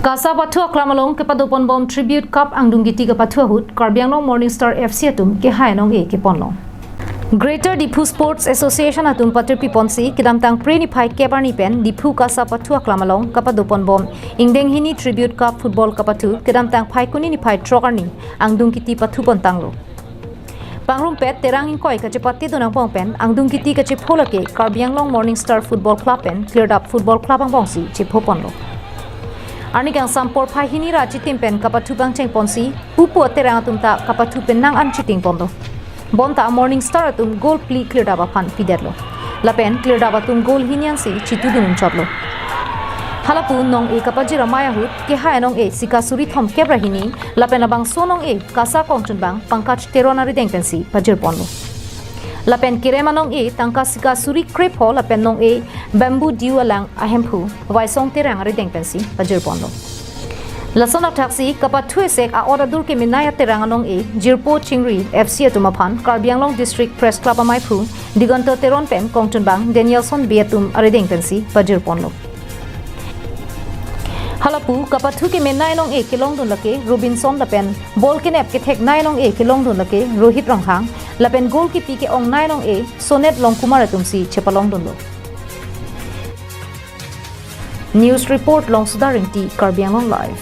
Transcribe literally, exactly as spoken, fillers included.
Kasa pathu aklam along kepadoponbom Tribute Cup angdung kiti kapathu ahut Karbi Anglong Morning Star F C atum kehai anong-e keponlong. Greater Diphu Sports Association atum patirpiponsi kedamtang Phre niphai kep arni pen Diphu Kasa pathu aklam along kapadoponbom ingdeng hini Tribute Cup football kapathu kedamtang Phaikuni niphai throk arni angdung kiti pathupontanglo. Pangrumpet Terang ingkoi kachepatedun angbong pen angdung kiti kachepho lake Karbi Anglong Morning Star Football Club pen Klirdap Football Club angbongsi chephoponlo. Arni kangsam porphai hini ra chitim pen kapathu pangchengponsi pupu Terang atum ta kapathu pen nang an chitingponlo. Bonta Morning Star atum goal phli Klirdap aphan pidetlo. Lapen Klirdap atum goal hini ansi chitudun unchotlo. Halapu nong-e kapajir amei ahut kehai anong-e sika suri thomkep ra hini lapen labangso nong-e Kasa kongchunbang Pankaj Teron arideng pensi pajirponlo. Lapen kerem anong-e tangka sika suri krepho lapen nong-e Bamboo Dew alang ahemphu Waisong Terang arideng pensi pajirponlo. Lason athaksi kapathu esek a-ot adur kemenei a-Terang anong-e jirpo chingri F C atum aphan Karbi Anglong District Press Club ameiphu Diganta Teron pen kongchunbang Danielson Bey atum arideng pensi pajirponlo. Halapu kapathu kemenei anong-e kelongdun lake Robinson lapen ball kenep ketheknei anong-e kelongdun lake Rohit Ronghang lapen goal kipi ke-ongnei anong-e Sonet Longkumar atumsi chepalongdunlo. News report Longsoda Ringti, Karbi Anglong Live.